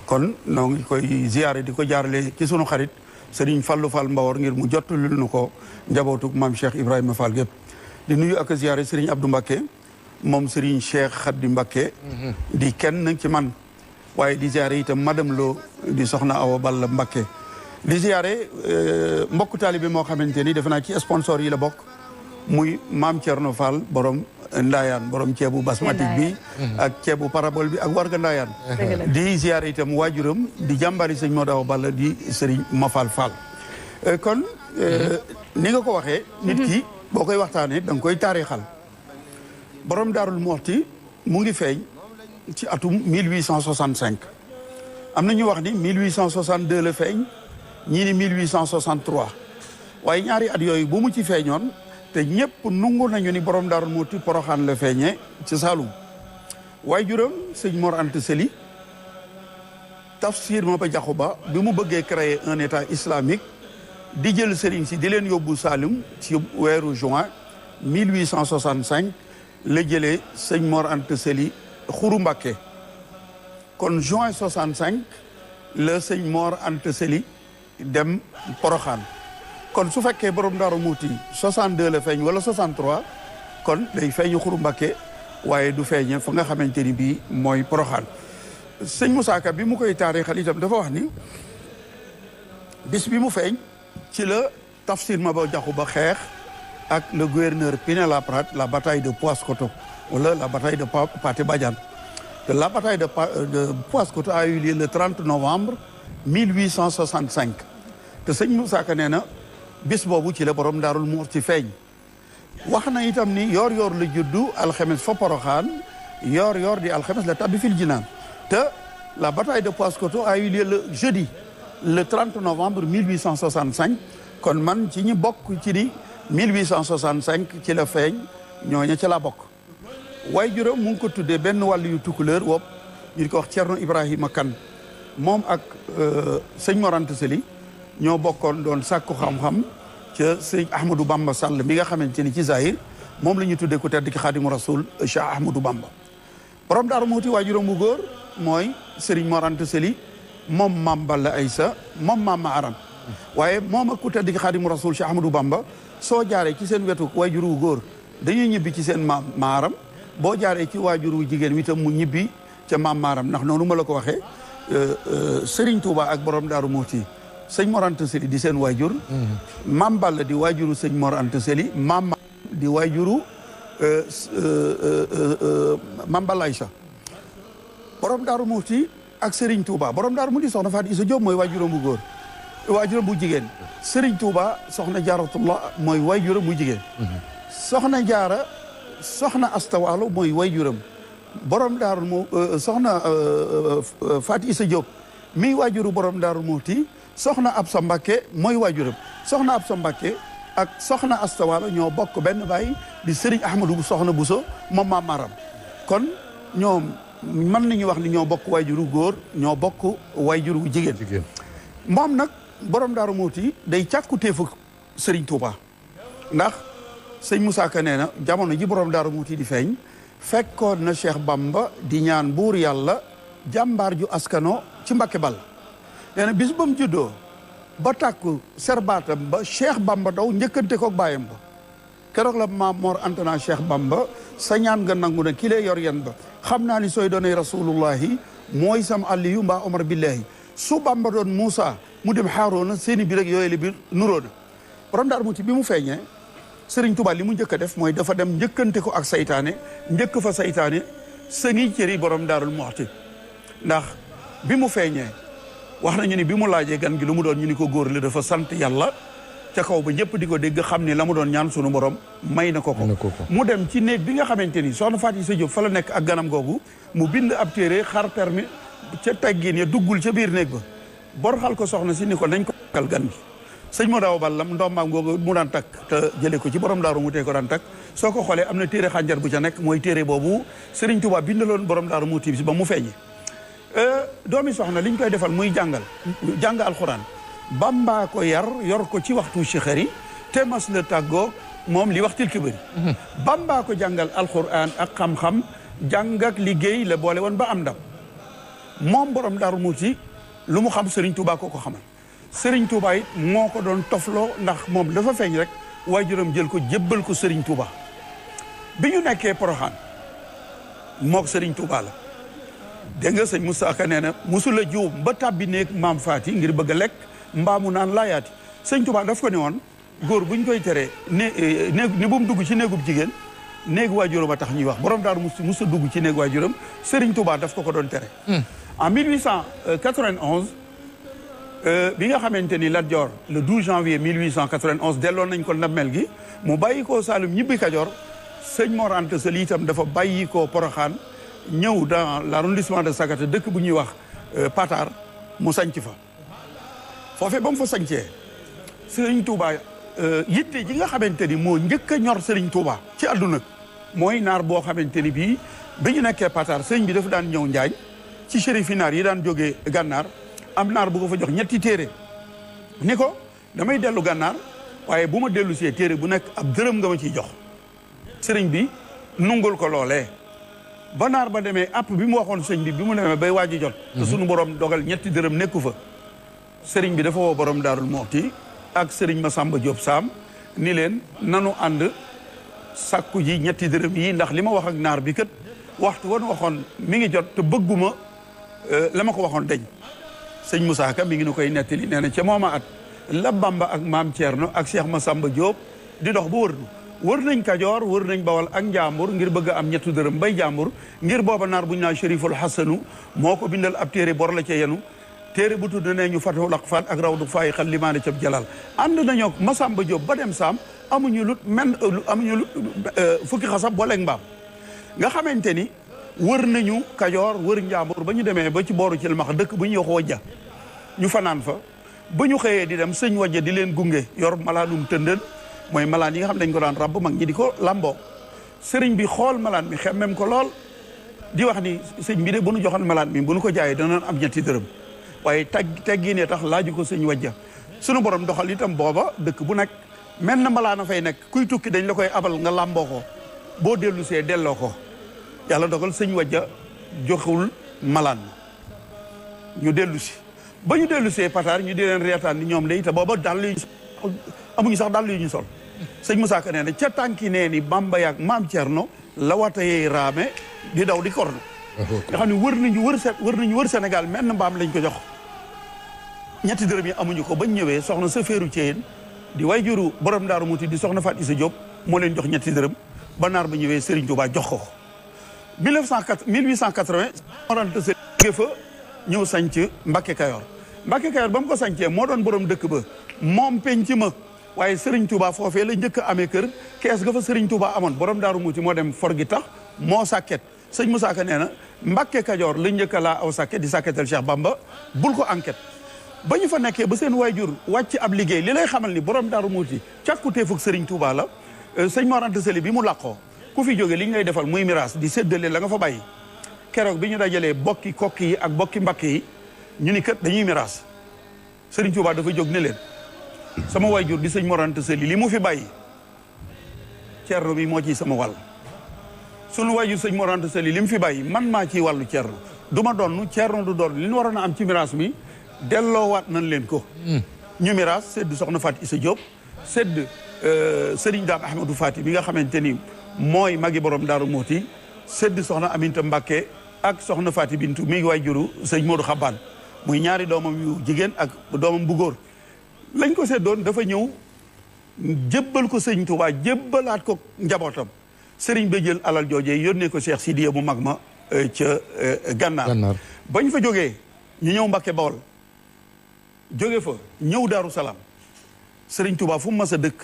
kon noo ngi koy ziyaare di ko jaarale ci sunu xarit Serigne Fallou Fall Mbawor ngir mu jottali nu ko njabootu maam Cheikh Ibrahima Fall gépp di nuyu ak ziyaare Serigne Abdou Mbacké moom Serigne Cheikh Khady Mbacké di kenn ci man waaye di ziyaare itam madame Lo di soxna Awa Balla Mbacké di ziyaare mbokku taalibe moo xamante ni defe naa ci sponsor yi la bokk muy maam Thierno Fall borom Ndaayaan borom ceebu basmatique bi ak ceebu parabole bi ak warga Ndaayaan di ziyaare itam waajuram di jàmbari sëñ Modou Awa Balla di Serigne Mafal Fall kon ni nga ko waxee nit ki boo koy waxtaanee da nga koy taarixal borom Daarul Muxti mu ngi feeñ ci atum 1865 am na ñu wax ni 1862 la feeñ ñii ni 1863 waaye ñaari at yooyu bu mu ci feeñoon te ñëpp nungu nañu ni borom Daarul Muxti Poroxaan la feeñee ci Saalum waaye juróom sëñ Mor Anta Sali Tafsir Maba Jaxu Ba bi mu bëggee créer un état islamique di jël sëriñ si di leen yóbbu Saalum ci weeru juin 1865 la jëlee sëñ Mor Anta Sali Xuru Mbàkke kon juin 65 la sëñ Mor Anta Sali dem Poroxaan kon su fekkee borom Daaru Muxti 62 la feeñ wala 63 kon day feeñu Xuru Mbàkke waaye du feeñe fa nga xamante ni bii mooy Poroxaan sëñ Moussa Ka bi mu koy taarixal itam dafa wax ni bis bi mu feeñ ci la Tafsir Maba Jaxu Ba xeex ak le gouverneur Pinet-Laprade la bataille de Paoskoto wala la bataille de Pathé Badiane la bataille de Paoskoto a eu lieu le 30 novembre 1865 te sëñ Moussa Ka nee na bis boobu ci la borom Daarul Muxti feeñ wax na itam ni yoor yoor la juddu alxames fa Poroxaan yoor yoor di alxames la tabbi fil jinaan te la bataille de Paoskoto a eu lieu le jeudi le 30 novembre 1865 kon man ci ñi bokk ci ni 1865 ci la feeñ ñooña ca la bokk waaye juróom mu ngi ko tuddee benn wàllu yu tukkuleer wopp ñu ko wax Cerno Ibrahima Kan moom ak sëñ Mor Anta Sali ñoo bokkoon doon sàkku xam-xam ca sëñ Ahmadou Bamba Sall mi nga xamante ni ci Zahir moom la ñu tuddee ku tedd ki Xaadimu Rasul Cheikh Ahmadou Bamba borom Daaru Muxti waajuram bu góor mooy Serigne Mor Anta Sali moom maam Balla Aysa moom maam ma aram waaye moom ak ku tedd ki Xaadimu Rasul Cheikh Ahmadou Bamba soo jaaree ci seen wetu waajur wu góor dañuy ñibbi ci seen maam maaram boo jaaree ci waajur wu jigéen wi tam mu ñibbi ca maam maaram ndax noonu ma la ko waxee Serigne Touba ak borom Daaru Muxti sëñ Mor Anta Sali di seen waajur maam Balla di waajuru sëñ Mor Anta Sali maam di waajuru maam Balla Aysa borom Daaru Muxti ak Serigne Touba borom Daaru Muxti soxna Fatou Issa Diop mooy waajuram bu góor waajuram bu jigéen Serigne Touba soxna Jaaratullah mooy waajuram bu jigéen soxna Jaara soxna Astawaalo mooy waajuram borom Daaru mu soxna Fatou Issa Diop mi waajuru borom Daaru Muxti soxna Absa Mbakke mooy waajuram soxna Absa Mbakke ak soxna Astawaalo ñoo bokk benn baay di Serigne Ahmadou soxna Bousso moom maam Maram kon ñoom mën nañu wax ni ñoo bokk waajuru góor ñoo bokk waajuru jigéen moom nag borom Daaru Muxti day càkkutéefu Serigne Touba ndax sëñ Moussa Ka nee na jamono ji borom Daaru Muxti di feeñ fekkoon na Cheikh Bamba di ñaan buur yàlla jàmbaar ju askano ci Mbakke Bal nee na bis ba mu juddoo ba tàkku serbaatam ba Cheikh Bamba daw njëkkante koog bàyyam ba keroog la maam Mor Antana Cheikh Bamba sa ñaan nga nangu na ki lay yor yan ba xam naa ni sooy doonay rasulullahi mooy sam Aliyu mbaa Omar billahi su Bamba doon Moussa mu dem Haaruna seeni bi rek yooyu li bi nuróo na borom Daaru Muxti bi mu feeñee Serigne Touba li mu njëkk a def mooy dafa dem njëkkante ko ak saytaane njëkk fa saytaane sëngi cëri borom Daarul Muxti ndax bi mu feeñee wax nañu ni bi mu laajee gan gi lu mu doon ñu ni ko góor la dafa sant yàlla ca kaw ba ñëpp di ko dégg xam ni la mu doon ñaan sunu borom may na ko ko mu dem ci néeg bi nga xamante ni soxna Fatou Issa Diop fa la nekk ak ganam googu mu bind ab téere xar permis ca teggin ya duggul ca biir néeg ba borxal ko soxna si ni ko nañ ko kal gan gi sëñ Modou Awa Balla ndombaam googu mu daan takk te jëlee ko ci borom Daaru Muxti ko daan takk soo ko xoolee am na téere xànjar bu ca nekk mooy téere boobu Serigne Touba bindaloon borom Daaru Muxti bi ba mu feeñi doomi soxna liñ koy defal muy jàng alxuraan Bamba ko yor ko ci waxtu chixari te mas la tàggoo moom li waxtil ki bëri Bamba ko jàngal alxuraan ak xam-xam jàng ak liggéey la boole woon ba am ndam moom borom Daaru Muxti lu mu xam Serigne Touba ko xamal Serigne Touba it moo ko doon tofloo ndax moom dafa feeñ rek waajuram jël ko jébbal ko Serigne Touba bi ñu nekkee Porokhane mook Serigne Touba la dégg nga sëñ Moussa Ka nee na musula juum ba tàbbi néeg maam Faati ngir bëgg a lekk mbaamu naan laayaati sëñ Touba daf ko ne woon góor buñ koy teree ni bu mu dugg ci néegub jigéen néegu waajuram a tax ñuy wax borom Daaru Muxti musa dugg ci néegu waajuram Serigne Touba daf ko doon tere en 1891 bi nga xamante ni Lat Joor le 12 janvier 1891 delloon nañ ko ndamel gi mu bàyyi ko Saalum ñibbi Kajoor sëñ Mor Anta Sali itam dafa bàyyi ko Porokhane ñëw dans l'arrondissement de Sagata dëkk bu ñuy wax Patar mu sanc fa foofee ba mu fa sancee Serigne Touba yitte ji nga xamante ni moo njëkk a ñor Serigne Touba ci àdduna mooy naar boo xamante ni bii bi ñu nekkee Patar sëñ bi dafa daan ñëw Njaañ ci shérifi naar yi daan jógee gànnaar am naar bu ko fa jox ñetti téere ni ko damay dellu gànnaar waaye bu ma dellu see téere bu nekk ab dërëm nga ma ciy jox sëriñ bi nungul ko loolee ba naar ba demee app bi mu waxoon sëñ bi mu demee bay waaji jot te sunu borom dogal ñetti dërëm nekku fa sëriñ bi dafa woo borom Daarul Muxti ak sëriñ Masamba Diop Sam ni leen nanu ànd sàkku ji ñetti dërëm yi ndax li ma wax ak naar bi kat waxtu woon waxoon mi ngi jot te bëgguma la ma ko waxoon dañ sëñ Moussa Ka mi ngi nu koy nettali nee na ca mooma at la Bamba ak maam Thierno ak Cheikh Massamba Diop di dox ba wër nañ Kajoor wër nañ Bawal ak Njàmbur ngir bëgg a am ñetti dërëm bay Njàmbur ngir booba naar bu ñu naan Chériful Hassanu moo ko bindal ab téere bor la ca yenu téere bu tudd nee ñu Fatahul Aqfal ak Rawdu Faay xal limaane cab jalal ànd nañoo Massamba Diop ba dem Saam amuñu lut fukki xasab booleeg mbaam nga xamante ni wër nañu Kajoor wër Njàmbur ba ñu demee ba ci booru ci max dëkk bu ñuy wax Wajja ñu fanaan fa ba ñu xëyee di dem sëñ Wajja di leen gunge yor malaanum tëndën mooy malaan yi nga xam ne dañ ko daan rabb mag ñi di ko lamboo sëriñ bi xool malaan mi xemmem ko lool di wax ni sëñ bi de bu nu joxoon malaan mi bu nu ko jaayee danoon am ñetti dërëm waaye teggi ne tax laaju ko sëñ Wajja sunu borom doxal itam booba dëkk bu nekk mel na malaan a fay nekk kuy tukki dañ la koy abal nga lamboo ko boo dellu see delloo ko yàlla dogal sëñ Wajja joxul malaan ñu dellu si ba ñu dellu see Patar ñu di leen reetaan ni ñoom day te booba dàll yu amuñu sax dàll yu ñu sol sëñ Moussa Ka nee na ca tànki nee ni Bamba yaak maam Thierno la watayey raame di daw di korno nga xam ne wër nañu wër Sénégal menn mbaam lañ ko jox ñetti dërëm yi amuñu ko bañ ñëwee soxna sa féeru Thièyeen di way juru borom Daaru Muxti di soxna Faat Isa Diop moo leen jox ñetti dërëm ba naar ba ñëwee Serigne Touba jox ko 1880 morante sa jóge fa ñëw sanc Mbacké Kayoor Mbacké Kayoor ba mu ko sancee moo doon borom dëkk ba moom penc ma waaye Serigne Touba foofee la njëkk a amee kër kees ga fa Serigne Touba amoon borom Daaru Muxti moo dem for gi tax moo sàkket sëñ Moussa Ka nee na Mbacké Kajoor la njëkk a laa aw sàkket di sàkketal Cheikh Bamba bul ko enquête ba ñu fa nekkee ba seen waajur wàcc ab liggéey li lay xamal ni borom Daaru Muxti càkkutéefug Serigne Touba la sëñ Mor Anta Sali bi mu làqoo ku fi jóge li ñu lay defal muy miraas di séddale la nga fa bàyyi keroog bi ñu dajalee bokki kokki yi ak bokki Mbacké yi ñu ni kat dañuy miraas Serigne Touba dafa jóg ne leen sama waajur di sëñ Mor Anta Sali li mu fi bàyyi Ceerno bi moo ciy sama wàll sunu waajur sëñ Mor Anta Sali li mu fi bàyyi man maa ciy wàllu Ceerno du ma doon Ceerno du doon li ñu waroon a am ci miraas mi delloowaat nañ leen ko ñu miraas sedd soxna Faat Isa Diop sedd Serigne Daam Ahmadou Faati mi nga xamante ni mooy magi borom Daaru Muxti sedd soxna Aminta Mbacké ak soxna Faati Bintu mi ngi waajuru sëñ Modou Xabaan muy ñaari doomam yu jigéen ak doomam bu góor lañ ko seddoon dafa ñëw jébbal ko sëñ Touba jébbalaat ko njabootam sëriñ ba jël alal joojee yónnee ko Cheikh Sidiya mu mag ma ca Gànnaar bañ fa jógee ñu ñëw Mbacké Bawol jóge fa ñëw Daaru Salaam sëriñ Touba fu mu mas a dëkk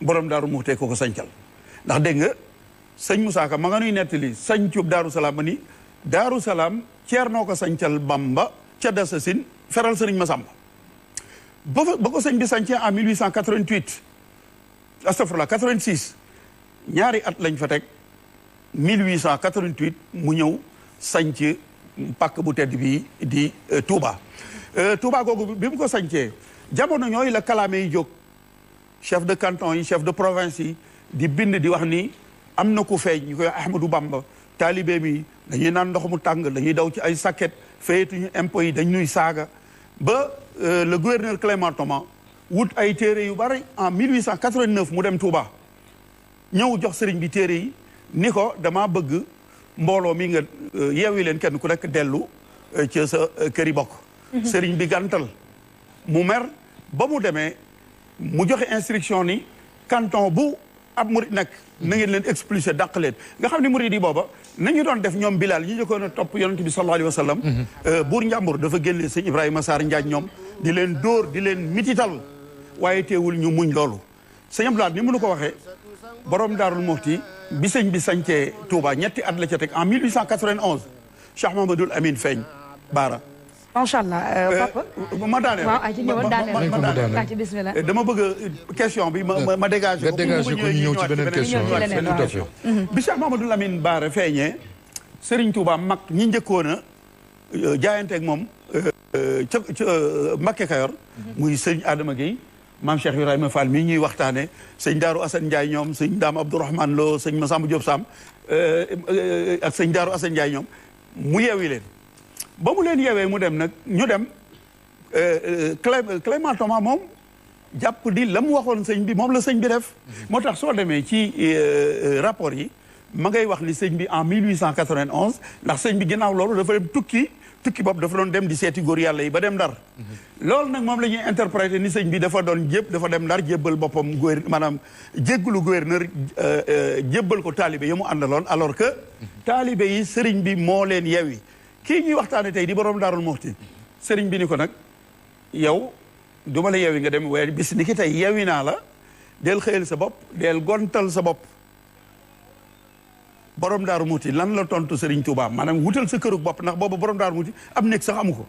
borom Daaru Muxti ko sancal ndax dégg nga sëñ Moussa Ka ma nga nuy nettali sañcub Daaru Salaam ba ni Daaru Salaam Ceernoo ko sancal Bamba ca Dasasin feral sëriñ Masamba ba ko sëñ bi sancee en 1888 astafurlah 86 ñaari at lañ fa teg 1888 mu ñëw sanc pàkk bu tedd bi di Touba Touba googu bi mu ko sancee jamono ñooyu la kalaame yi jóg chef de canton yi chef de province yi di bind di wax ni am na ku feeñ ñu koy Ahmadou Bamba taalibe mi dañuy naan ndox mu tàng dañuy daw ci ay sakket fayatuñu impôts yi dañ ñuy saaga ba le gouverneur Clément Thomas wut ay téere yu bari en 1889 mu dem Touba ñëw jox sëriñ bi téere yi ni ko dama bëgg mbooloo mi nga yeewi leen kenn ku nekk dellu ci sa kër yi bokk. sëriñ bi gàntal mu mer ba mu demee mu joxe instruction ni canton bu ab murid nekk na ngeen leen expulsé dàq leen nga xam ne murid yi booba nañu doon def ñoom Bilal ñi njëkkoon a topp yonent bi sallallahu alayhi wa sallam buur Njàmbur dafa génne sëñ Ibrahima Sarr Njaañ ñoom di leen dóor di leen mitital waaye teewul ñu muñ loolu sëñ Abdoulaye ni mënu ko waxee borom Daarul Muxti bi sëñ bi sañcee Touba ñetti at la ca teg en 1891 Cheikh Mamadou Amine feeñ Baara. macha allah papa. ma daaneel waaw ay ci ñëwoon daaneel ci bismillah. dama bëgg question bi ma dégagé ko. ñu ñëw ci beneen question. bi Cheikh Mamadou Amine Baara feeñee Serigne Touba mag ñi njëkkoon a jaayanteeg moom ca Mbacké Kayor. muy sëñ Adama Gueye maam Cheikh Ibrahima Fall mii ñuy waxtaane sëñ Daaru Assane Ndiaye ñoom sëñ Daam Abdourahmane Lo sëñ Massamba Diop Sam ak sëñ Daaru Assane Ndiaye ñoom mu yeewi leen ba mu leen yeewee mu dem nag ñu dem Clément Thomas moom jàpp di la mu waxoon sëñ bi moom la sëñ bi def moo tax soo demee ci rapport yi ma ngay wax ni sëñ bi en 1891 ndax sëñ bi ginnaaw loolu dafa dem tukki boobu dafa doon dem di seeti góor yàlla yi ba dem Ndar loolu nag moom la ñuy interpréter ni sëñ bi dafa dem Ndar jébbal boppam maanaam jéggalu gouverneur jébbal ko taalibe yi mu àndaloon alors que taalibe yi sëriñ bi moo leen yewi kii ñuy waxtaane tey di borom Daarul Muxti sëriñ bi ni ko nag yow duma la yewi nga dem waaye bis ni ki tey yewi naa la del xëyal sa bopp del gontal sa bopp borom Daaru Muxti lan la tontu Serigne Touba maanaam wutal sa kërug bopp ndax boobu borom Daaru Muxti am nekk sax amu ko.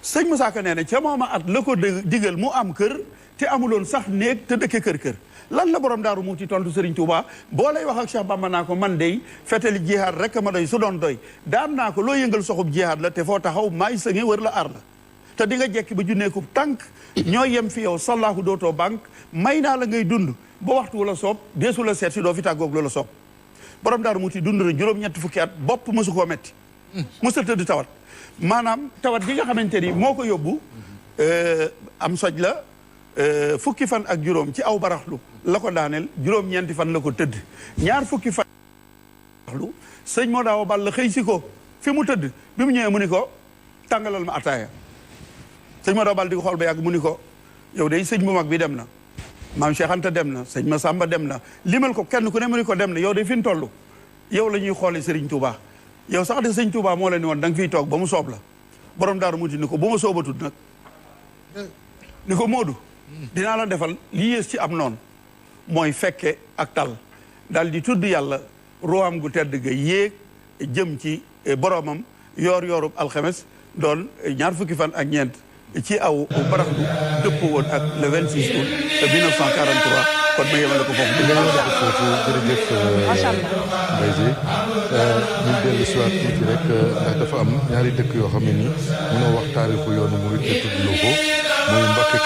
sëñ Moussa Ka nee na ca mooma at la ko digal mu am kër te amuloon sax néeg te dëkke kër lan la borom Daaru Muxti tontu Serigne Touba boo lay wax ak Cheikh Bamba naa ko man dey fetali jihaad rek ma doy su doon doy daan naa ko loo yëngal soxub jihaad la te foo taxaw maay sënge wër la aar la te di nga jekki ba junneeku tànk ñoo yem fi yow sallaahu dootoo banque may naa la ngay dund ba waxtu wala soob deesu la seet si doo fi tàggoog loola soob borom Daaru Muxti dund na juróom-ñetti fukki at bopp mësu koo metti mësa tëdd tawat maanaam tawat gi nga xamante ni moo ko yóbbu am soj la fukki fan ak juróom ci aw baraxlu la ko daaneel juróom-ñeenti fan la ko tëdd ñaar fukki fan baraxlu sëñ moo daaw bal la xëy si ko fi mu tëdd bi mu ñëwee mu ni ko tàngalal ma ataaya sëñ moo daaw bal di ko xool ba yàgg mu ni ko yow day sëñ bu mag bi dem na maam Cheikh Anta dem na sëñ Massamba dem na limal ko kenn ku ne mu ni ko dem na yow de fi mu toll yow la ñuy xoole Serigne Touba yow sax de sëñ Touba moo la ni woon da nga fiy toog ba mu soob la borom Daaru Muxti ni ko bu ma soobatut nag ni ko Moodu dinaa la defal li yées ci am noonu mooy fekke ak tal daal di tudd yàlla ruwaam gu tedd ga yéeg jëm ci boromam yoorub alxames doon ñaar fukki fan ak ñeent ci aw barax bu dëppoo woon ak le 26 août 1943 kon ma yemale ko foofu. jërëjëf Mbaye Dièye ñu dellu si waat tuuti rek ndax dafa am ñaari dëkk yoo xam ne nii mënoo wax taarixu yoonu murid te tudd loo ko muy Mbacké